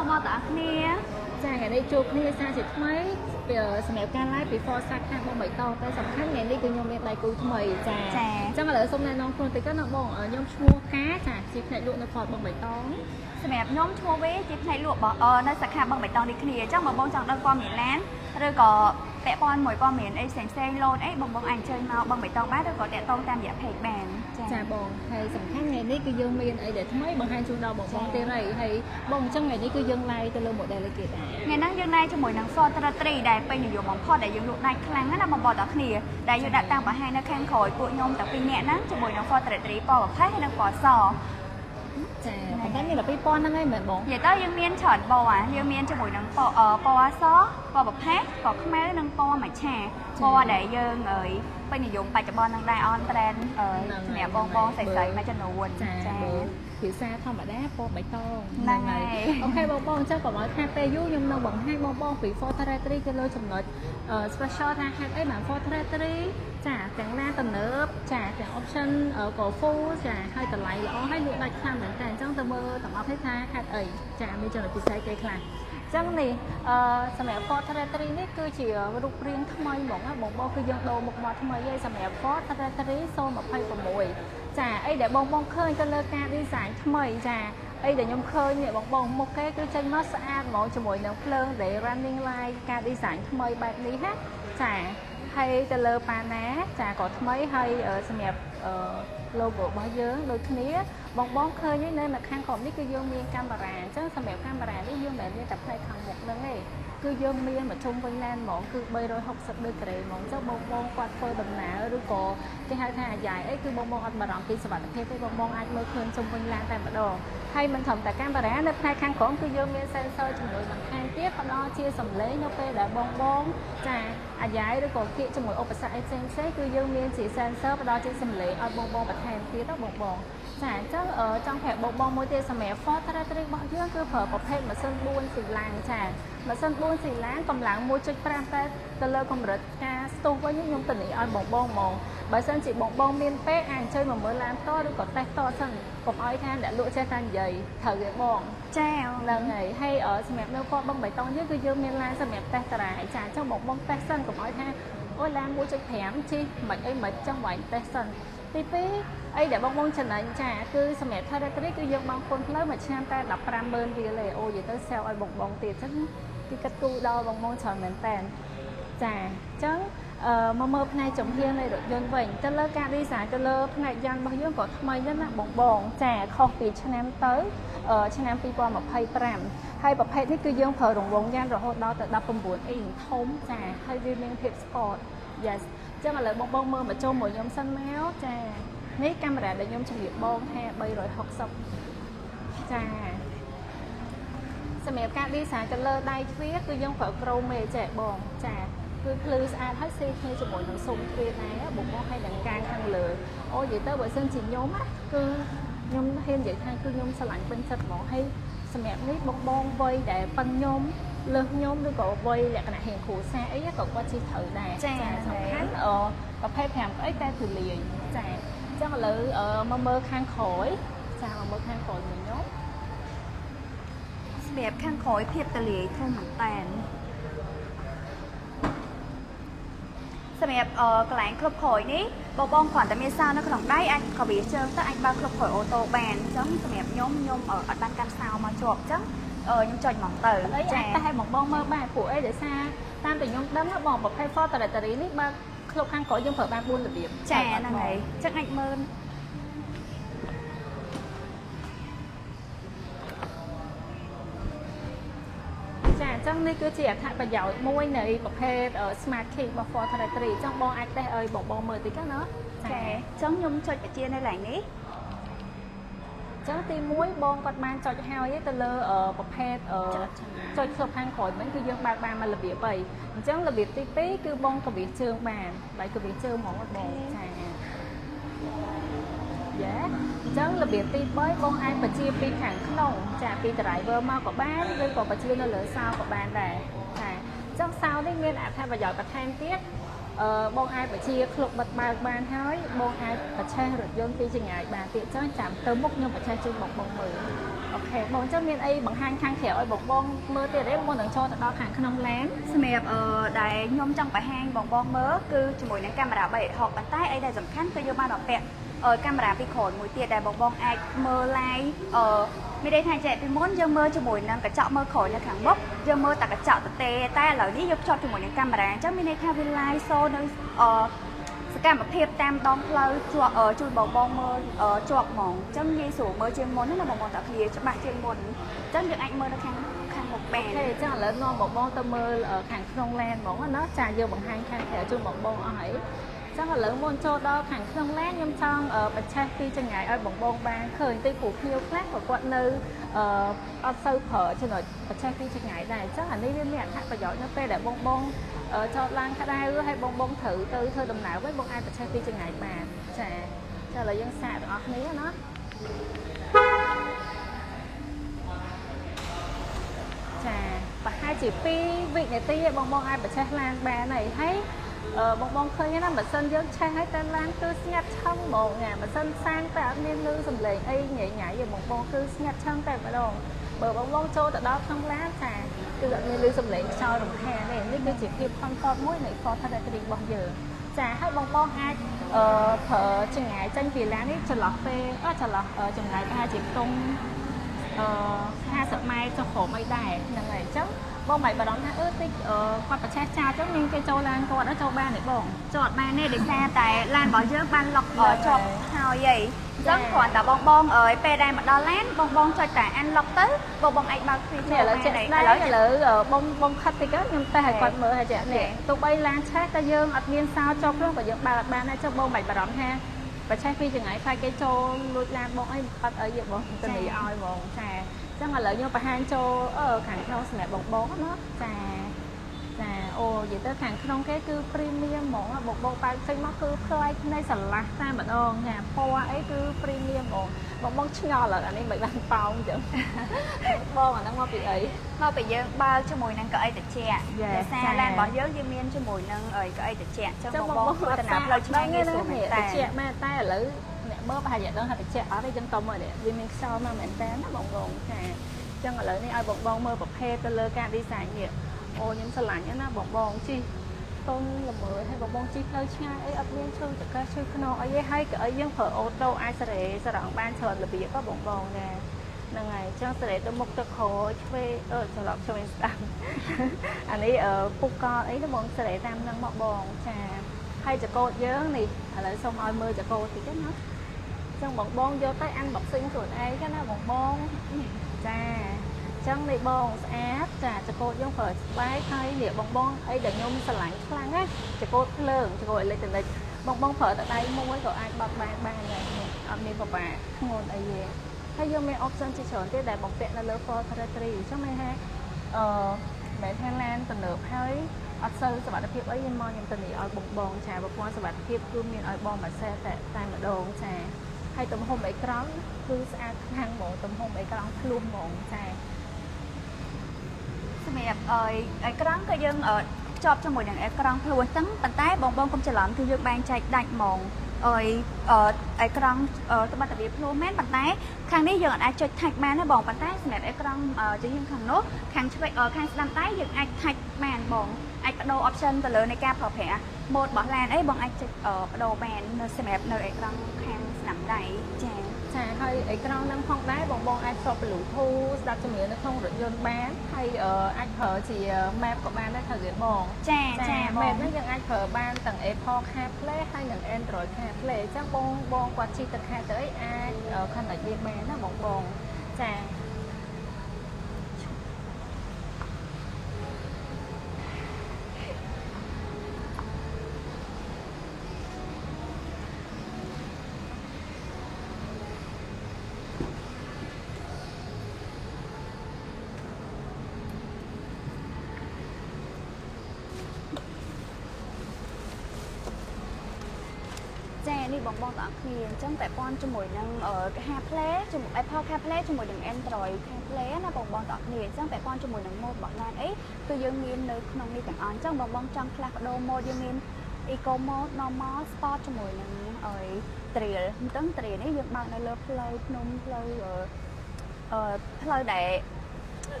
បងបងទាំងអស់គ្នា ចាថ្ងៃនេះជួបគ្នាសាជាថ្មីពីសម្រាប់ការ live ពី Ford សាខាបងបៃតងតែសំខាន់ថ្ងៃនេះគឺខ្ញុំមានដៃគូថ្មីចា ចា អញ្ចឹងឥឡូវសូមណែនាំខ្លួនតិចទៅណាបងខ្ញុំឈ្មោះកាចាជាផ្នែកលក់នៅ Ford បងបៃតង សម្រាប់ខ្ញុំឈ្មោះវេជាផ្នែកលក់របស់នៅសាខាបងបៃតងនេះគ្នាអញ្ចឹងបើបងចង់ដឹងព័ត៌មានឡានឬក៏ពាក់ព័ន្ធមួយព័ត៌មានអីផ្សេងផ្សេងលោតអីបងបងអាចអញ្ជើញមកបងបៃតងបានឬក៏តាក់ទងតាមរយៈ page បានចា ចាបងហើយសំខាន់ថ្ងៃនេះគឺយើងមានអីដែលថ្មីបង្ហាញជូនដល់បងបងទៀតហើយហើយបងអញ្ចឹងថ្ងៃនេះគឺយើង live ទៅលើ model អីគេដែរ ថ្ងៃហ្នឹងយើងណែជាមួយនឹង Ford Territory ដែលពេញនិយមបំផុតដែលយើងលក់ដាច់ខ្លាំងណាស់ណាបងប្អូនទាំងគ្នាដែលយើងដាក់តាំងបង្ហាញនៅខាងក្រោយពួកខ្ញុំទាំងពីរនាក់ហ្នឹងជាមួយនឹង Ford Territory ពណ៌ប្រផេះហើយនិងពណ៌ស ចាប៉ុន្តែមានតែ2000ហ្នឹងឯងមែនបង និយាយទៅយើងមានច្រើនពណ៌យើងមានជាមួយនឹងពណ៌ពណ៌សពណ៌ប្រផេះពណ៌ខ្មៅនិងពណ៌មច្ឆាពណ៌ដែលយើងអើយពេញនិយមបច្ចុប្បន្ននឹងដែរ on trend អើយសម្រាប់បងបងស្រីៗមួយចំនួន ចាបើភាសាធម្មតាពណ៌បៃតង ហ្នឹងហើយ OK បងបងអញ្ចឹងកុំឲ្យខាតពេលយូរខ្ញុំនឹងបង្ហាញបងបងពី Ford Territory ទៅលើចំណុច special ថាហេតុអីបាន Ford Territory ចាទាំងឡានទំនើបចាទាំង option ក៏ full ចាហើយតម្លៃល្អហើយលក់ដាច់ខ្លាំងមែនតើអញ្ចឹងទៅមើលទាំងអស់នេះថាហេតុអីចាមានចំណុចពិសេសគេខ្លះអញ្ចឹងនេះសម្រាប់ Ford Territory នេះគឺជារូបរាងថ្មីហ្មងណាបងបងគឺយើងដូរមុខមាត់ថ្មីហើយសម្រាប់ Ford Territory 026ចាអីដែលបងបងឃើញទៅលើការ design ថ្មីចាអីដែលខ្ញុំឃើញនេះបងបងមុខគេគឺចេញមកស្អាតហ្មងជាមួយនឹងភ្លើង day running light ការ design ថ្មីបែបនេះណាចាហើយទៅលើប៉ាណាចាក៏ថ្មីហើយសម្រាប់ logo របស់យើងដូចគ្នាបងបងឃើញនៅនៅខាងក្រោមនេះគឺយើងមានកាមេរ៉ាអញ្ចឹងសម្រាប់កាមេរ៉ានេះយើងមិនមែនមានតែផ្នែកខាងមុខហ្នឹងទេគឺយើងមានមកជុំវិញឡានហ្មងគឺ360ដឺក្រេហ្មងអញ្ចឹងបងបងគាត់ធ្វើដំណើរឬក៏គេហៅថាអាយ៉ៃអីគឺបងបងអត់បារម្ភពីសុវត្ថិភាពទេបងបងអាចមើលឃើញជុំវិញឡានតែម្ដងហើយមិនត្រឹមតែកាមេរ៉ានៅផ្នែកខាងក្រោមគឺយើងមាន sensor ជំនួយបន្ថែមទៀតផ្ដល់ជាសំឡេងនៅពេលដែលបងបងចាអាយ៉ៃឬក៏គៀកជាមួយឧបសគ្គអីផ្សេងផ្សេងគឺយើងមានជា sensor ផ្ដល់ជាសំឡេងឲ្យបងបងបន្ថែមទៀតណាបងបងចាអញ្ចឹងចង់ប្រាប់បងបងមួយទៀតសម្រាប់ Ford Territory របស់យើងគឺប្រើប្រភេទម៉ាស៊ីន4ស៊ីឡាំងចាម៉ាស៊ីន4ស៊ីឡាំងកម្លាំង1.5តែទៅលើកម្រិតការស្ទុះវិញខ្ញុំធានាឲ្យបងបងហ្មងបើសិនជាបងបងមានពេលអាចអញ្ជើញមកមើលឡានតឬក៏តេស្តតសិនកុំឲ្យថាអ្នកលក់ចេះតែនិយាយត្រូវទេបង ចា ហ្នឹងហើយហើយសម្រាប់នៅ Ford បឹងបៃតងយើងគឺយើងមានឡានសម្រាប់តេស្តតារាចាអញ្ចឹងបងបងតេស្តសិនកុំឲ្យថាអូយឡាន1.5ជិះមិនអីមិនចឹងបាញ់តេស្តសិនទី2អីដែលបងបងចំណេញចាគឺសម្រាប់ Territory គឺយើងបង់ពន្ធផ្លូវមួយឆ្នាំតែ150,000រៀលទេអូនិយាយទៅ sale ឲ្យបងបងទៀតអញ្ចឹងគឺគិតគូរដល់បងបងច្រើនមែនតើចាអញ្ចឹងអឺមកមើលផ្នែកចំហៀងនៃរថយន្តវិញទៅលើការ design ទៅលើផ្នែកយ៉ានរបស់យើងក៏ថ្មីដែរណាបងបងចាខុសពីឆ្នាំទៅឆ្នាំ2025ហើយប្រភេទនេះគឺយើងប្រើរង្វង់យ៉ានរហូតដល់ទៅ19អ៊ីងធំចាហើយវាមានភាព sport yes អញ្ចឹងឥឡូវបងបងមើលមកចូលមួយខ្ញុំសិនមកចានេះកាមេរ៉ាដែលខ្ញុំជម្រាបបងថា360ចាសម្រាប់ការ design ទៅលើដៃទ្វារគឺយើងប្រើ chrome ទេចេះបងចាគឺភ្លឺស្អាតហើយស៊ីគ្នាជាមួយនឹងស៊ុមទ្វារដែរបងបងហើយនឹងកាងខាងលើអូនិយាយទៅបើសិនជាខ្ញុំណាគឺខ្ញុំហ៊ាននិយាយថាគឺខ្ញុំស្រឡាញ់ពេញចិត្តហ្មងហើយសម្រាប់នេះបងបងវ័យដែលប៉ិនខ្ញុំលើសខ្ញុំឬក៏វ័យលក្ខណៈរៀងគ្រួសារអីក៏គាត់ជិះត្រូវដែរសំខាន់អប្រភេទ5ក្អីតែទូលាយចាអញ្ចឹងឥឡូវមកមើលខាងក្រោយចាមកមើលខាងក្រោយមួយខ្ញុំ សម្រាប់ខាងក្រោយភាពទលាយធំមែនតើសម្រាប់កន្លែងក្លុបក្រោយនេះបងបងគ្រាន់តែមានសោនៅក្នុងដៃអាចក៏វាជើងទៅអាចបើកក្លុបក្រោយ auto បានអញ្ចឹងសម្រាប់ខ្ញុំខ្ញុំអត់បានកាន់សោមកជាប់អញ្ចឹងខ្ញុំចុចហ្មងទៅ អីអាចតែឲ្យបងបងមើលបានព្រោះអីដោយសារតាមតែខ្ញុំដឹងបងប្រភេទ Ford Territory នេះបើក្លុបខាងក្រោយយើងប្រើបាន4របៀប ចាហ្នឹងហើយអញ្ចឹងអាចមើល ចាអញ្ចឹងនេះគឺជាអត្ថប្រយោជន៍មួយនៃប្រភេទ Smart Key របស់ Ford Territory អញ្ចឹងបងអាចតេស្តឲ្យបងបងមើលតិចណា ចាអញ្ចឹងខ្ញុំចុចបញ្ជានៅកន្លែងនេះ អញ្ចឹងទី1បងគាត់បានចុចហើយទៅលើប្រភេទចុចក្លុបខាងក្រោយមិញគឺយើងបើកបានមួយរបៀបហើយអញ្ចឹងរបៀបទី2គឺបងកវិសជើងបានបែកវិសជើងហ្មងបងចាយ៉ាអញ្ចឹងរបៀបទី3បងអាចបញ្ជាពីខាងក្នុងចាពី driver មកក៏បានឬក៏បញ្ជានៅលើសោក៏បានដែរចាអញ្ចឹងសោនេះមានអត្ថប្រយោជន៍បន្ថែមទៀតអឺបងអាចបញ្ជាក្លុកបិទបើកបានហើយបងអាចបញ្ឆេះរថយន្តពីចម្ងាយបានទៀតអញ្ចឹងចាំទៅមុខខ្ញុំបញ្ឆេះជូនបងបងមើល OK បងចឹងមានអីបង្ហាញខាងក្រៅឲ្យបងបងមើលទៀតទេមុននឹងចូលទៅដល់ខាងក្នុងឡាន សម្រាប់ដែលខ្ញុំចង់បង្ហាញបងបងមើលគឺជាមួយនឹងកាមេរ៉ា360ប៉ុន្តែអីដែលសំខាន់គឺយើងបានបំពាក់កាមេរ៉ាពីក្រោយមួយទៀតដែលបងបងអាចមើល live មានន័យថាចេះពីមុនយើងមើលជាមួយនឹងកញ្ចក់មើលក្រោយនៅខាងមុខយើងមើលតែកញ្ចក់ទទេតែឥឡូវនេះយើងភ្ជាប់ជាមួយនឹងកាមេរ៉ាអញ្ចឹងមានន័យថាវា live show នៅសកម្មភាពតាមដងផ្លូវជាប់ជួយបងបងមើលជាប់ហ្មងអញ្ចឹងងាយស្រួលមើលជាងមុនណាបងបងតាគ្នាច្បាស់ជាងមុនអញ្ចឹងយើងអាចមើលនៅខាងមុខបាន OK ចឹងឥឡូវនាំបងបងទៅមើលខាងក្នុងឡានហ្មងណាចាយើងបង្ហាញខាងក្រៅជូនបងបងអស់ហើយចឹងឥឡូវមុនចូលដល់ខាងក្នុងឡានខ្ញុំចង់បញ្ឆេះពីចង្ងាយឲ្យបងបងបានឃើញតិចព្រោះភ្ញៀវខ្លះក៏គាត់នៅអត់សូវប្រើចំណុចបញ្ឆេះពីចង្ងាយដែរអញ្ចឹងអានេះវាមានអត្ថប្រយោជន៍នៅពេលដែលបងបងចតឡានក្តៅហើយបងបងត្រូវទៅធ្វើដំណើរវិញបងអាចបញ្ឆេះពីចង្ងាយបានចាចាឥឡូវយើងសាកទាំងអស់គ្នាណាចាប្រហែលជា2វិនាទីឯងបងបងអាចបញ្ឆេះឡានបានហើយហើយបងបងឃើញណាម៉ាស៊ីនយើងឆេះហើយតែឡានគឺស្ងាត់ឆឹងហ្មងណាម៉ាស៊ីនសាំងតែអត់មានលឺសំឡេងអីញ៉ៃញ៉ៃទេបងបងគឺស្ងាត់ឆឹងតែម្ដងបើបងបងចូលទៅដល់ក្នុងឡានចាគឺអត់មានលឺសំឡេងខ្យល់រំខានទេនេះគឺជាភាព comfort មួយនៃ Forte 3របស់យើងចាហើយបងបងអាចប្រើចង្ងាយចេញពីឡាននេះចន្លោះពេលចន្លោះចម្ងាយប្រហែលជាខ្ទង់50ម៉ែត្រចុះក្រោមអីដែរហ្នឹងហើយអញ្ចឹងបងមិនបារម្ភថាតិចគាត់ប្រឆេះចោលអញ្ចឹងមានគេចូលឡានគាត់ចូលបានទេបង ចូលអត់បានទេដោយសារតែឡានរបស់យើងបានលុកជាប់ហើយហីអញ្ចឹងគ្រាន់តែបងបងអើយពេលដែលមកដល់ឡានបងបងចុចតែ unlock ទៅបងបងអាចបើកទ្វារ នេះឥឡូវជាក់ស្ដែងឥឡូវបងបងខិតតិចខ្ញុំតេស្តឲ្យគាត់មើលឲ្យចានេះទោះបីឡានឆេះតែយើងអត់មានសោជាប់ខ្លួនក៏យើងបើកអត់បានដែរចុះបងមិនបារម្ភថាប្រឆេះពីចង្ងាយខ្លាចគេចូលលួចឡានបងអីអត់អីទេបងទៅនេះឲ្យហ្មងចាអញ្ចឹងឥឡូវខ្ញុំបង្ហាញចូលខាងក្នុងសម្រាប់បងបងណាចាចាអូនិយាយទៅខាងក្នុងគេគឺ premium ហ្មងបងបងបើកចេញមកគឺប្លែកនៃស្រឡះតែម្ដងចាពណ៌អីគឺ premium ហ្មងបងបងឆ្ងល់អានេះមិនបានប៉ោងអញ្ចឹងបងអាហ្នឹងមកពីអី មកពីយើងបើកជាមួយនឹងកៅអីត្រជាក់ដោយសារឡានរបស់យើងយើងមានជាមួយនឹងកៅអីត្រជាក់អញ្ចឹងបងបងធ្វើដំណើរផ្លូវឆ្ងាយងាយស្រួលមែន តើត្រជាក់មែនតែឥឡូវអ្នកមើលប្រហែលជាដឹងថាត្រជាក់អត់ទេចឹងតមើលនេះវាមានខ្យល់មកមែនតើណាបងបងចាអញ្ចឹងឥឡូវនេះឲ្យបងបងមើលប្រភេទទៅលើការ design នេះអូខ្ញុំស្រឡាញ់ណាបងបងជិះតុនល្មើហើយបងបងជិះផ្លូវឆ្ងាយអីអត់មានឈឺចង្កេះឈឺខ្នងអីទេហើយកៅអីយើងប្រើ auto អាចសេរីស្រង់បានច្រើនរបៀបបងបងណាហ្នឹងហើយចឹងសេរីទៅមុខទៅក្រោយឆ្វេងច្រឡំឆ្វេងស្ដាំអានេះពុកកអីទៅបងសេរីតាមនឹងមកបងចាហើយចកោតយើងនេះឥឡូវសូមឲ្យមើលចកោតតិចណាចឹងបងបងយកទៅ unboxing ខ្លួនឯងណាបងបងចាចឹងនេះបងស្អាតចាចកោតយើងប្រើស្បែកហើយនេះបងបងអីដែលខ្ញុំស្រឡាញ់ខ្លាំងណាចកោតភ្លើងចកោតអេឡិចត្រូនិកបងបងប្រើតែដៃមួយក៏អាចបត់បានបានដែរអត់មានពិបាកធ្ងន់អីទេហើយយើងមាន option ជាច្រើនទៀតដែលបំពាក់នៅលើ Forte 3អញ្ចឹងមានថាមិនថាឡានទំនើបហើយអត់សូវសុវត្ថិភាពអីខ្ញុំមកខ្ញុំទៅនេះឲ្យបងបងចាប្រព័ន្ធសុវត្ថិភាពគឺមានឲ្យបងមួយសេតតែម្ដងចាហើយទំហំអេក្រង់គឺស្អាតខ្លាំងហ្មងទំហំអេក្រង់ធ្លុះហ្មងចា សម្រាប់អេក្រង់ក៏យើងភ្ជាប់ជាមួយនឹងអេក្រង់ភ្លួសហ្នឹងប៉ុន្តែបងបងកុំច្រឡំគឺយើងបែងចែកដាច់ហ្មងអេក្រង់ត្បិតតែវាភ្លួសមែនប៉ុន្តែខាងនេះយើងអាចចុច touch បានណាបងប៉ុន្តែសម្រាប់អេក្រង់ជាងខាងនោះខាងឆ្វេងខាងស្ដាំដៃយើងអាច touch បានបងអាចបដូរ option ទៅលើនៃការប្រើប្រាស់ mode របស់ឡានអីបងអាចចុចបដូរបាននៅសម្រាប់នៅអេក្រង់ខាងស្ដាំដៃចា ចាហើយអេក្រង់ហ្នឹងផងដែរបងបងអាចភ្ជាប់ Bluetooth ស្ដាប់ចម្រៀងនៅក្នុងរថយន្តបានហើយអាចប្រើជា map ក៏បានដែរត្រូវទេបង ចាចាបង map ហ្នឹងយើងអាចប្រើបានទាំង Apple CarPlay ហើយនិង Android CarPlay អញ្ចឹងបងបងគាត់ជិះទៅខេត្តទៅអីអាច connect វាបានណាបងបងចា ចានេះបងបងទាំងអស់គ្នាអញ្ចឹងពាក់ព័ន្ធជាមួយនឹង CarPlay ជាមួយ Apple CarPlay ជាមួយនឹង Android CarPlay ណាបងបងទាំងអស់គ្នាអញ្ចឹងពាក់ព័ន្ធជាមួយនឹង mode របស់ឡានអីគឺយើងមាននៅក្នុងនេះទាំងអស់អញ្ចឹងបងបងចង់ផ្លាស់ប្ដូរ mode យើងមាន Eco mode normal sport ជាមួយនឹងអី trail អញ្ចឹង trail នេះយើងបើកនៅលើផ្លូវភ្នំផ្លូវ ផ្លូវដែល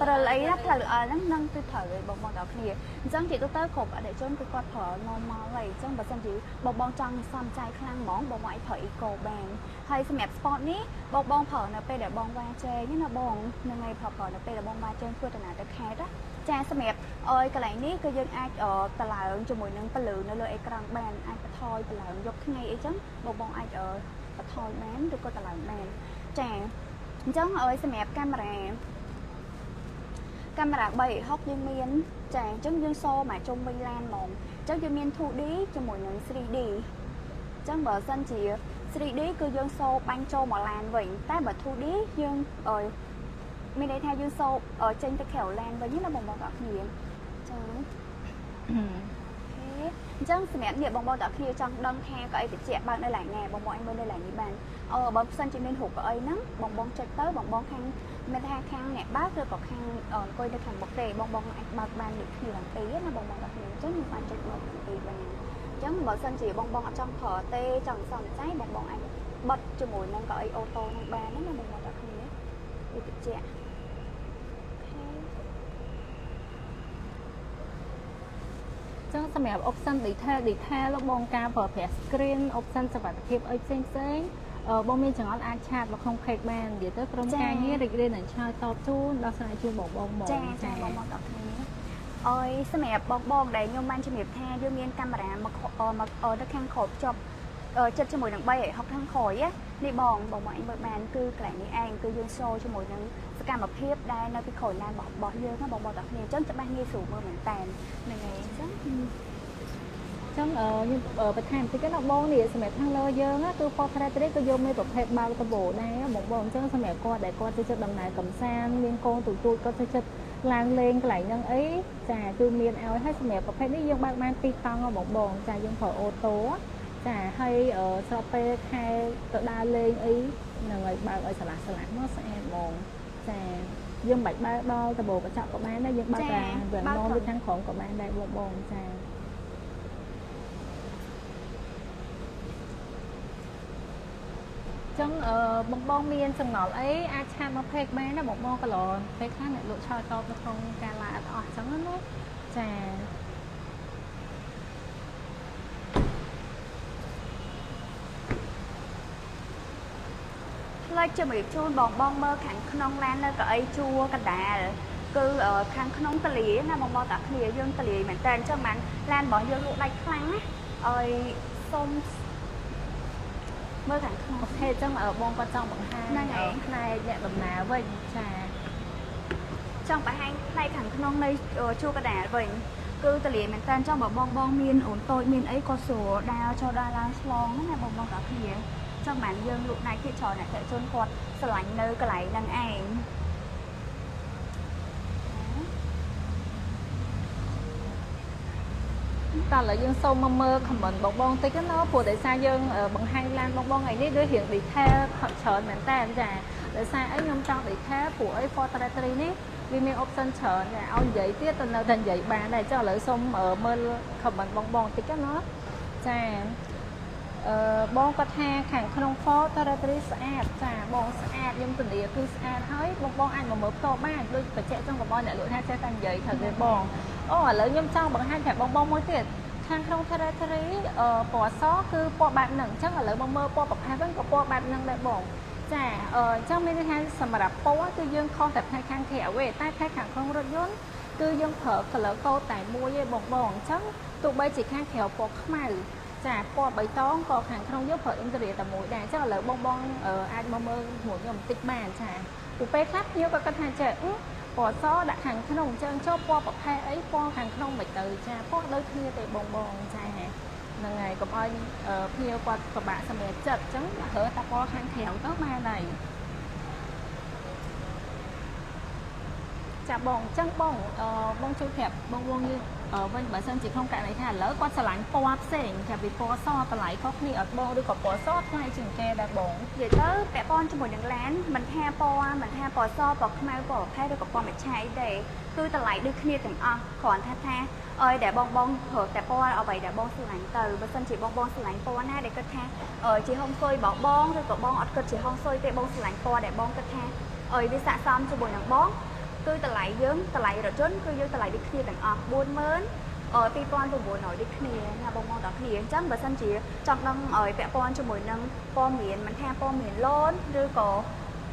ព្រិលអីណាផ្លូវល្អហ្នឹងនឹងគឺត្រូវឲ្យបងបងទាំងគ្នាអញ្ចឹងជាទូទៅគ្រប់អតិថិជនគឺគាត់ប្រើ normal ហើយអញ្ចឹងបើសិនជាបងបងចង់សំចៃខ្លាំងហ្មងបងបងអាចប្រើ eco បានហើយសម្រាប់ sport នេះបងបងប្រើនៅពេលដែលបងវ៉ាជែងណាបងហ្នឹងហើយប្រើនៅពេលដែលបងវ៉ាជែងធ្វើដំណើរទៅខេត្តណាចាសម្រាប់អើយកន្លែងនេះគឺយើងអាចតឡើងជាមួយនឹងពន្លឺនៅលើអេក្រង់បានអាចបន្ថយបន្ឡើងយប់ថ្ងៃអីចឹងបងបងអាចបន្ថយបានឬក៏តឡើងបានចាអញ្ចឹងឲ្យសម្រាប់កាមេរ៉ាកាមេរ៉ា360យើងមានចាអញ្ចឹងយើងសូមកជុំវិញឡានហ្មងអញ្ចឹងយើងមាន 2D ជាមួយនឹង 3D អញ្ចឹងបើសិនជា 3D គឺយើងសូបាញ់ចូលមកឡានវិញតែបើ 2D យើងអឺមានន័យថាយើងសូចេញទៅក្រៅឡានវិញណាបងប្អូនទាំងអស់គ្នាចា OK អញ្ចឹងសម្រាប់នេះបងប្អូនទាំងអស់គ្នាចង់ដឹងថាកៅអីតិចបើកនៅឡើងណាបងប្អូនអាចមើលនៅឡើងនេះបានអឺបើសិនជាមានរូបកៅអីហ្នឹងបងបងចុចទៅបងបងខាងមានថាខាងអ្នកបើកឬក៏ខាងអង្គុយនៅខាងមុខទេបងបងអាចបើកបានដូចគ្នាទាំងពីរណាបងបងទាំងគ្នាអញ្ចឹងខ្ញុំអាចចុចបើកទាំងពីរបានអញ្ចឹងបើសិនជាបងបងអត់ចង់ប្រើទេចង់សំចៃបងបងអាចបិទជាមួយនឹងកៅអី auto ហ្នឹងបានណាបងបងទាំងគ្នាវាតិច OK ចឹងសម្រាប់ option detail បងការប្រើប្រាស់ screen option សុវត្ថិភាពអីផ្សេងផ្សេងបងមានចង្អុលអាច chat មកក្នុង page បាននិយាយទៅក្រុមការងាររីករាយនឹងឆ្លើយតបជូនដោះស្រាយជូនបងបងមក ចាចាបងបងទាំងគ្នាអើយសម្រាប់បងបងដែលខ្ញុំបានជំរាបថាយើងមានកាមេរ៉ាមកមកនៅខាងក្រោយភ្ជាប់ចិត្តជាមួយនឹង360ខាងក្រោយនេះបងបងមកអញមើលបានគឺកន្លែងនេះឯងគឺយើង show ជាមួយនឹងសកម្មភាពដែលនៅពីក្រោយឡានរបស់យើងណាបងបងទាំងគ្នាអញ្ចឹងច្បាស់ងាយស្រួលមើលមែនតើហ្នឹងហើយអញ្ចឹង ចឹងខ្ញុំបន្ថែមបន្តិចណាបងនេះសម្រាប់ខាងលើយើងគឺ portrait នេះគឺយកមានប្រភេទបើកដបូដែរបងបងអញ្ចឹងសម្រាប់គាត់ដែលគាត់ចូលចិត្តដំណើរកំសាន្តមានកូនទូទូចគាត់ចូលចិត្តឡើងលេងកន្លែងហ្នឹងអីចាគឺមានឲ្យហើយសម្រាប់ប្រភេទនេះយើងបើកបាន2តង់បងបងចាយើងប្រើ auto ចាហើយស្របពេលខែទៅដើរលេងអីហ្នឹងហើយបើកឲ្យឆ្លាស់ឆ្លាស់មកស្អាតហ្មងចាយើងមិនបាច់បើកដល់ដបូកញ្ចក់ក៏បានដែរយើងបើកតែវាងនវាខាងក្រោមក៏បានដែរបងបងចាចឹងអឺបងបងមានចម្ងល់អីអាច chat មក page បានណាបងបងក៏ឡពេលខ្លះអ្នកលក់ឆ្លើយតបនៅក្នុងការ live អត់អស់ចឹងណាចា ផ្លេចជំរាបជូនបងបងមើលខាងក្នុងឡាននៅកៅអីជួរកណ្ដាលគឺខាងក្នុងតលាណាបងបងតាគ្នាយើងតលាមែនតើអញ្ចឹងបានឡានរបស់យើងលក់ដាច់ខ្លាំងណាឲ្យសុំមើលខាងក្នុង OK អញ្ចឹងបងគាត់ចង់បង្ហាញ ហ្នឹងហើយ ផ្នែកអ្នកដំណើរវិញចា ចង់បង្ហាញផ្នែកខាងក្នុងនៃជួរកណ្ដាលវិញគឺតលាមែនតើចង់បើបងបងមានអូនតូចមានអីក៏ស្រួលដើរចូលដើរឡើងឆ្លងណាបងបងតាគ្នាចង់បានយើងលក់ដាច់ទៀតច្រើនអ្នកតិជនគាត់ស្រឡាញ់នៅកន្លែងហ្នឹងឯង តើឥឡូវយើងសូមមកមើល comment បងបងតិចណាព្រោះដោយសារយើងបង្ហាញឡានបងបងថ្ងៃនេះដូចរៀង detail ច្រើនមែនតើចាដោយសារអីខ្ញុំចង់ detail ព្រោះអី Fortran 3នេះវាមាន option ច្រើនចាឲ្យនិយាយទៀតទៅនៅតែនិយាយបានដែរចុះឥឡូវសូមមើល comment បងបងតិចណាចាអឺបងគាត់ថាខាងក្នុង Ford Territory ស្អាតចាបងស្អាតខ្ញុំធានាគឺស្អាតហើយបងបងអាចមកមើលផ្ទាល់បានដូចបញ្ជាក់ចង់ក៏បងអ្នកលក់ថាចេះតែនិយាយត្រូវទេបងអូឥឡូវខ្ញុំចង់បង្ហាញប្រាប់បងបងមួយទៀតខាងក្នុង Territory អឺពណ៌សគឺពណ៌បែបហ្នឹងអញ្ចឹងឥឡូវបងមើលពណ៌ប្រផេះវិញក៏ពណ៌បែបហ្នឹងដែរបងចាអញ្ចឹងមានន័យថាសម្រាប់ពណ៌គឺយើងខុសតែផ្នែកខាងក្រៅទេតែផ្នែកខាងក្នុងរថយន្តគឺយើងប្រើ color code តែមួយទេបងបងអញ្ចឹងទោះបីជាខាងក្រៅពណ៌ខ្មៅចាពណ៌បៃតងក៏ខាងក្នុងយើងប្រើ interior តែមួយដែរអញ្ចឹងឥឡូវបងបងអាចមកមើលជាមួយខ្ញុំបន្តិចបានចាព្រោះពេលខ្លះភ្ញៀវក៏គិតថាចេះពណ៌សដាក់ខាងក្នុងអញ្ចឹងចូលពណ៌ប្រផេះអីពណ៌ខាងក្នុងមិនទៅចាពណ៌ដូចគ្នាទេបងបងចាហ្នឹងហើយកុំឲ្យភ្ញៀវគាត់ពិបាកសម្រេចចិត្តអញ្ចឹងរើតែពណ៌ខាងក្រៅទៅបានហើយចាបងអញ្ចឹងបងបងជួយប្រាប់បងបងយើងវិញបើសិនជាក្នុងករណីថាឥឡូវគាត់ស្រឡាញ់ពណ៌ផ្សេងចាប់ពីពណ៌សតម្លៃខុសគ្នាអត់បងឬក៏ពណ៌សថ្លៃជាងគេដែរបង និយាយទៅពាក់ព័ន្ធជាមួយនឹងឡានមិនថាពណ៌មិនថាពណ៌សពណ៌ខ្មៅពណ៌ប្រផេះឬក៏ពណ៌មច្ឆាអីទេគឺតម្លៃដូចគ្នាទាំងអស់គ្រាន់ថាថាអើយដែលបងបងប្រើតែពណ៌អ្វីដែលបងស្រឡាញ់ទៅបើសិនជាបងបងស្រឡាញ់ពណ៌ណាដែលគិតថាជាហុងស៊ុយរបស់បងឬក៏បងអត់គិតជាហុងស៊ុយទេបងស្រឡាញ់ពណ៌ដែលបងគិតថា អុយវាស័ក្តិសមជាមួយនឹងបងគឺតម្លៃយើងតម្លៃរថយន្តគឺយើងតម្លៃដូចគ្នាទាំងអស់42900ដូចគ្នាណាបងបងទាំងគ្នាអញ្ចឹងបើសិនជាចង់ដឹងឲ្យពាក់ព័ន្ធជាមួយនឹងព័ត៌មានមិនថាព័ត៌មាន loan ឬក៏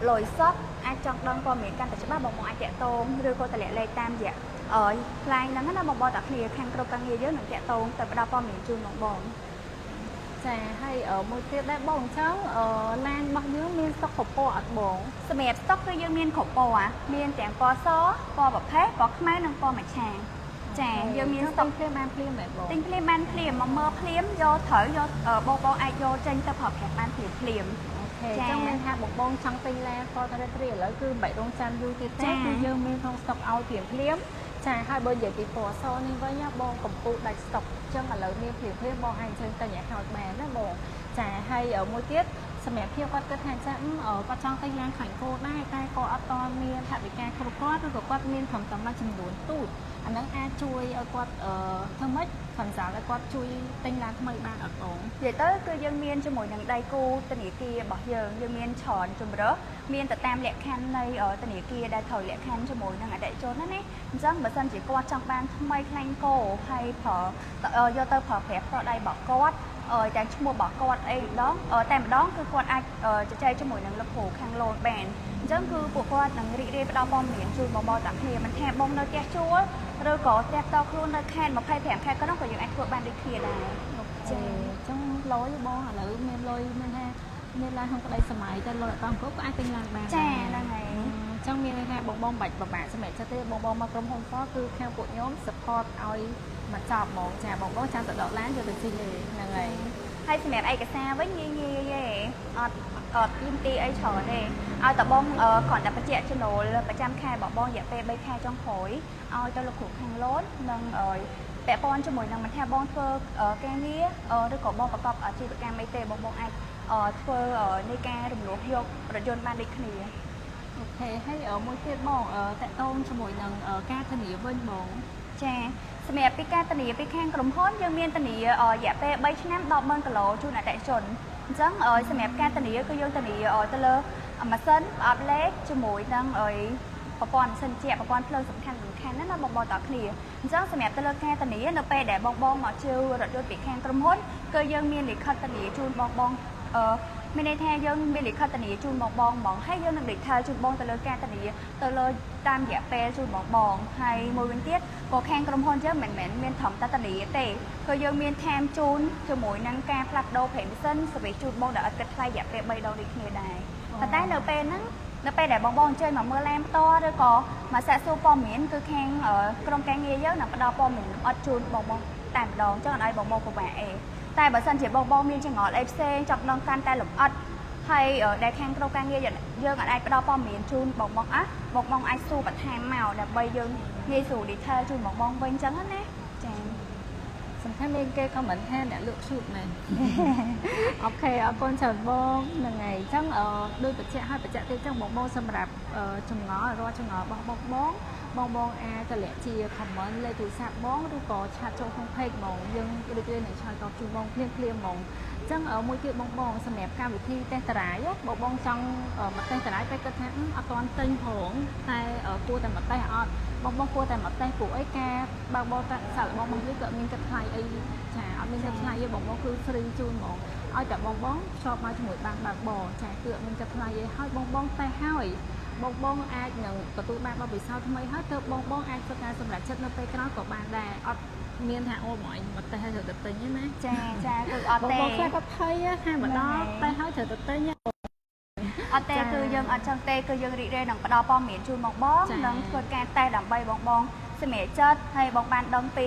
លុយសុទ្ធអាចចង់ដឹងព័ត៌មានកាន់តែច្បាស់បងបងអាចតាក់ទងឬក៏តម្លាក់លេខតាមរយៈអឺ line ហ្នឹងណាបងបងទាំងគ្នាខាងក្រុមការងារយើងនឹងតាក់ទងទៅផ្ដល់ព័ត៌មានជូនបងបង ចាហើយមួយទៀតដែរបងអញ្ចឹងឡានរបស់យើងមានស្តុកគ្រប់ពណ៌អត់បង សម្រាប់ស្តុកគឺយើងមានគ្រប់ពណ៌មានទាំងពណ៌សពណ៌ប្រផេះពណ៌ខ្មៅនិងពណ៌មច្ឆាចាយើងមានស្តុក ភ្លាមបានភ្លាមមែនបង ទិញភ្លាមបានភ្លាមមកមើលភ្លាមយកត្រូវយកបងបងអាចយកចេញទៅប្រើប្រាស់បានភ្លាមភ្លាម OK អញ្ចឹងមានថាបងបងចង់ទិញឡាន Ford Territory ឥឡូវគឺមិនបាច់រងចាំយូរទៀតទេគឺយើងមានក្នុងស្តុកឲ្យភ្លាមភ្លាមចាហើយបើនិយាយពីពណ៌សនេះវិញបងកំពូលដាច់ស្តុកអញ្ចឹងឥឡូវមានភ្លាមភ្លាមបងអាចអញ្ជើញទិញឲ្យហើយបានណាបងចាហើយមួយទៀតសម្រាប់ភាពគាត់គិតថាចាគាត់ចង់ទិញឡានខ្លាញ់គោដែរតែគាត់អត់តមានថវិកាគ្រប់គ្រាន់ឬក៏គាត់មានត្រឹមតែមួយចំនួនទូចអាហ្នឹងអាចជួយឲ្យគាត់ធ្វើម៉េច consult ឲ្យគាត់ជួយទិញឡានថ្មីបានអត់បង និយាយទៅគឺយើងមានជាមួយនឹងដៃគូធនាគាររបស់យើងយើងមានច្រើនជម្រើសមានទៅតាមលក្ខខណ្ឌនៃធនាគារដែលត្រូវលក្ខខណ្ឌជាមួយនឹងអតិថិជនណាណាអញ្ចឹងបើសិនជាគាត់ចង់បានថ្មីខ្លាញ់គោហើយប្រើយកទៅប្រើប្រាស់ផ្ទាល់ដៃរបស់គាត់ទាំងឈ្មោះរបស់គាត់អីម្ដងតែម្ដងគឺគាត់អាចជជែកជាមួយនឹងលោកគ្រូខាង loan បានអញ្ចឹងគឺពួកគាត់នឹងរីករាយផ្ដល់ព័ត៌មានជូនបងប្អូនទាំងគ្នាមិនថាបងនៅផ្ទះជួលឬក៏ផ្ទះផ្ទាល់ខ្លួននៅខេត្ត25ខេត្តក្រុងក៏យើងអាចធ្វើបានដូចគ្នាដែរ ចាអញ្ចឹងលុយបងឥឡូវមានលុយមានថាមានឡានក្នុងក្តីសម័យតែលុយអត់តាមគ្រប់ក៏អាចទិញឡានបាន ចាហ្នឹងហើយ អញ្ចឹងមានន័យថាបងបងបាច់ពិបាកសម្រាប់ចិត្តទេបងបងមកក្រុមហ៊ុន Ford គឺខាងពួកខ្ញុំ support ឲ្យមកចប់ហ្មងចាបងបងចាំទៅដកឡានយកទៅជិះទេហ្នឹងហើយ ហើយសម្រាប់ឯកសារវិញងាយងាយទេអត់អត់ទាមទារអីច្រើនទេឲ្យតែបងគ្រាន់តែបញ្ជាក់ចំណូលប្រចាំខែរបស់បងរយៈពេល3ខែចុងក្រោយឲ្យទៅលោកគ្រូខាង loan និងពាក់ព័ន្ធជាមួយនឹងមិនថាបងធ្វើការងារឬក៏បងប្រកបអាជីវកម្មអីទេបងបងអាចធ្វើនៃការរំលោះយករថយន្តបានដូចគ្នា OK ហើយមួយទៀតបងតាក់ទងជាមួយនឹងការធានាវិញបង ចាសម្រាប់ពីការធានាពីខាងក្រុមហ៊ុនយើងមានធានារយៈពេល3ឆ្នាំ100,000គីឡូជូនអតិថិជនអញ្ចឹងសម្រាប់ការធានាគឺយើងធានាទៅលើម៉ាស៊ីនប្រអប់លេខជាមួយនឹងប្រព័ន្ធម៉ាស៊ីនជាប្រព័ន្ធភ្លើងសំខាន់សំខាន់ណាណាបងបងតគ្នាអញ្ចឹងសម្រាប់ទៅលើការធានានៅពេលដែលបងបងមកជឿរថយន្តពីខាងក្រុមហ៊ុនគឺយើងមានលិខិតធានាជូនបងបងអឺមានន័យថាយើងមានលិខិតធានាជូនបងបងហ្មងហើយយើងនឹង detail ជូនបងទៅលើការធានាទៅលើតាមរយៈពេលជូនបងបងហើយមួយវិញទៀតក៏ខាងក្រុមហ៊ុនយើងមិនមែនមានត្រឹមតែធានាទេគឺយើងមានថែមជូនជាមួយនឹងការផ្លាស់ប្ដូរប្រេងម៉ាស៊ីន service ជូនបងដែលអត់គិតថ្លៃរយៈពេល3ដងដូចគ្នាដែរប៉ុន្តែនៅពេលហ្នឹងនៅពេលដែលបងបងអញ្ជើញមកមើលឡានផ្ទាល់ឬក៏មកសាកសួរព័ត៌មានគឺខាងក្រុមការងារយើងនឹងផ្ដល់ព័ត៌មានលម្អិតជូនបងបងតែម្ដងចឹងអត់ឲ្យបងបងពិបាកអីតែបើសិនជាបងបងមានចម្ងល់អីផ្សេងចង់ដឹងកាន់តែលម្អិតហើយដែលខាងក្រុមការងារយើងអាចផ្ដល់ព័ត៌មានជូនបងបងអះបងបងអាចសួរបន្ថែមមកដើម្បីយើងងាយស្រួល detail ជូនបងបងវិញចឹងណាចា សំខាន់មានគេ comment ថាអ្នកលក់ឈូតមែន OK អរគុណច្រើនបងហ្នឹងហើយអញ្ចឹងដូចបញ្ជាក់ឲ្យបញ្ជាក់ទៀតអញ្ចឹងបងបងសម្រាប់ចម្ងល់រាល់ចម្ងល់របស់បងបងបងបងអាចតម្លាក់ជា comment លេខទូរស័ព្ទបងឬក៏chat ចូលក្នុង page ហ្មងយើងរីករាយនឹងឆ្លើយតបជូនបងភ្លាមភ្លាមហ្មងអញ្ចឹងមួយទៀតបងបងសម្រាប់កម្មវិធី test drive បងបងចង់មក test drive ពេលគិតថាអត់ទាន់ទិញផងតែគួរតែមកតេស្តអត់បងបងគួរតែមកតេស្តព្រោះអីការបើកបរសាកល្បងរបស់យើងក៏មានគិតថ្លៃអីចាអត់មានគិតថ្លៃទេបងបងគឺ free ជូនហ្មងឲ្យតែបងបងភ្ជាប់មកជាមួយបានបើកបរចាគឺអត់មានគិតថ្លៃទេហើយបងបងតេស្តហើយបងបងអាចនឹងទទួលបានបទពិសោធន៍ថ្មីហើយទើបបងបងអាចធ្វើការសម្រេចចិត្តនៅពេលក្រោយក៏បានដែរអត់មានថាអូមកអញមកតេស្តហើយត្រូវតែទិញទេណា ចាចាគឺអត់ទេ បងបងខ្លះគាត់ភ័យថាមកដល់តេស្តហើយត្រូវតែទិញ អត់ទេគឺយើងអត់ចឹងទេគឺយើងរីករាយនឹងផ្ដល់ព័ត៌មានជូនបងបងនិងធ្វើការតេស្តដើម្បីបងបងសម្រេចចិត្តហើយបងបានដឹងពី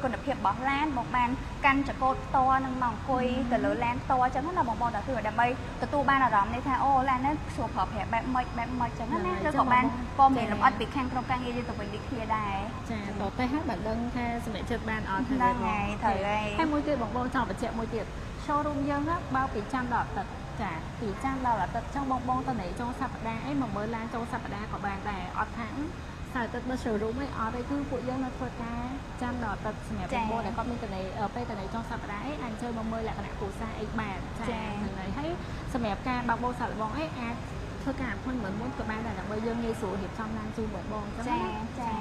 គុណភាពរបស់ឡានបងបានកាន់ចកោតផ្ទាល់នឹងមកអង្គុយទៅលើឡានផ្ទាល់ចឹងណាបងបងតែគឺដើម្បីទទួលបានអារម្មណ៍នេះថាអូឡាននេះស្រួលប្រើប្រាស់បែបម៉េចបែបម៉េចចឹងណាឬក៏បានព័ត៌មានលម្អិតពីខាងក្រុមការងារយើងទៅវិញដូចគ្នាដែរ ចាតតេស្តហើយបានដឹងថាសម្រេចចិត្តបានអត់ ហ្នឹងហើយត្រូវហើយ ហើយមួយទៀតបងបងចង់បញ្ជាក់មួយទៀត showroom យើងបើពីច័ន្ទដល់អាទិត្យចាពីច័ន្ទដល់អាទិត្យចង់បងបងទៅណីចុងសប្តាហ៍អីមកមើលឡានចុងសប្តាហ៍ក៏បានដែរអត់ថាសៅរ៍អាទិត្យបើ showroom អីអត់ទេគឺពួកយើងនៅធ្វើការច័ន្ទដល់អាទិត្យសម្រាប់បងបងដែលគាត់មានតនីពេលតនីចុងសប្តាហ៍អីអាចអញ្ជើញមកមើលលក្ខណៈគ្រួសារអីបានចាហ្នឹងហើយហើយសម្រាប់ការបើកបោសាកល្បងអីអាច ធ្វើការ appointment មុនក៏បានដែរដើម្បីយើងងាយស្រួលរៀបចំឡានជូនបងបងអញ្ចឹង ចា ណា ចា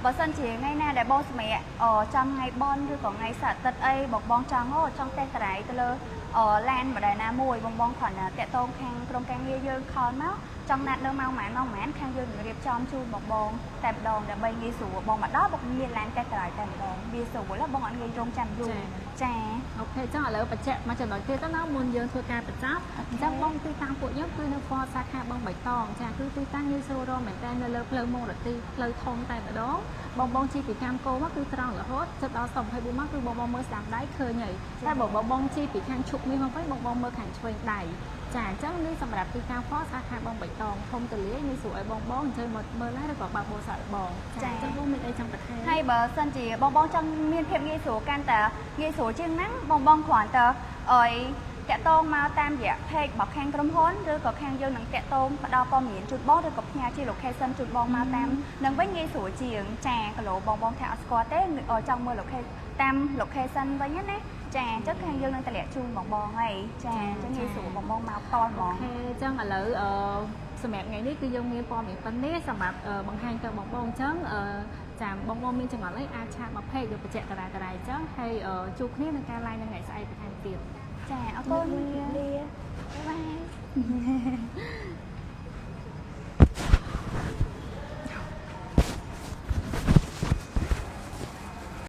បើសិនជាថ្ងៃណាដែលបងសម្រាប់អចំថ្ងៃបុណ្យឬក៏ថ្ងៃសៅរ៍អាទិត្យអីបងបងចង់អូចង់ test drive ទៅលើអឡានម្ដងណាមួយបងបងគ្រាន់តែតាក់ទងខាងក្រុមការងារយើង call មកចង់ណាត់នៅម៉ោងប៉ុន្មានម៉ោងប៉ុន្មានខាងយើងនឹងរៀបចំជូនបងបងតែម្ដងដើម្បីងាយស្រួលបងមកដល់បងមានឡាន test drive តែម្ដងវាស្រួលបងអត់ងាយរងចាំយូរចា OK ចឹងឥឡូវបញ្ជាក់មួយចំណុចទៀតទៅណាមុនយើងធ្វើការបញ្ចប់អញ្ចឹងបងទីតាំងពួកយើងគឺនៅ Ford សាខាបឹងបៃតងចាគឺទីតាំងងាយស្រួលរកមែនតើនៅលើផ្លូវមុងរទីផ្លូវធំតែម្ដងបងបងជិះពីកាំកោមកគឺត្រង់រហូតជិតដល់124មកគឺបងបងមើលស្ដាំដៃឃើញហើយតែបើបងបងជិះពីខាងឈុកនេះមកវិញបងបងមើលខាងឆ្វេងដៃចាអញ្ចឹងនេះសម្រាប់ទីតាំង Ford សាខាបឹងបៃតងធំទូលាយងាយស្រួលឲ្យបងបងអញ្ជើញមកមើលដែរឬក៏បើកបោសាកល្បងចាអញ្ចឹងបងមានអីចង់បន្ថែម ហើយបើសិនជាបងបងចង់មានភាពងាយស្រួលកាន់តែងាយស្រួលជាងហ្នឹងបងបងគ្រាន់តែអុយតាក់ទងមកតាមរយៈ page របស់ខាងក្រុមហ៊ុនឬក៏ខាងយើងនឹងតាក់ទងផ្ដល់ព័ត៌មានជូនបងឬក៏ផ្ញើជា location ជូនបងមកតាមនឹងវិញងាយស្រួលជាងចាគីឡូបងបងថាអត់ស្គាល់ទេចង់មើល location តាម location វិញណាចាអញ្ចឹងខាងយើងនឹងតម្លាក់ជូនបងបងហើយចាអញ្ចឹងងាយស្រួលបងបងមកផ្ទាល់ហ្មង OK អញ្ចឹងឥឡូវអឺសម្រាប់ថ្ងៃនេះគឺយើងមានព័ត៌មានប៉ុណ្ណេះសម្រាប់បង្ហាញទៅបងបងអញ្ចឹងអឺចាំបងបងមានចម្ងល់អីអាច chat មក page ឬបញ្ជាក់តារាតារាអញ្ចឹងហើយជួបគ្នានៅការ live នៅថ្ងៃស្អែកបន្ថែមទៀត ចាអរគុណ លា bye.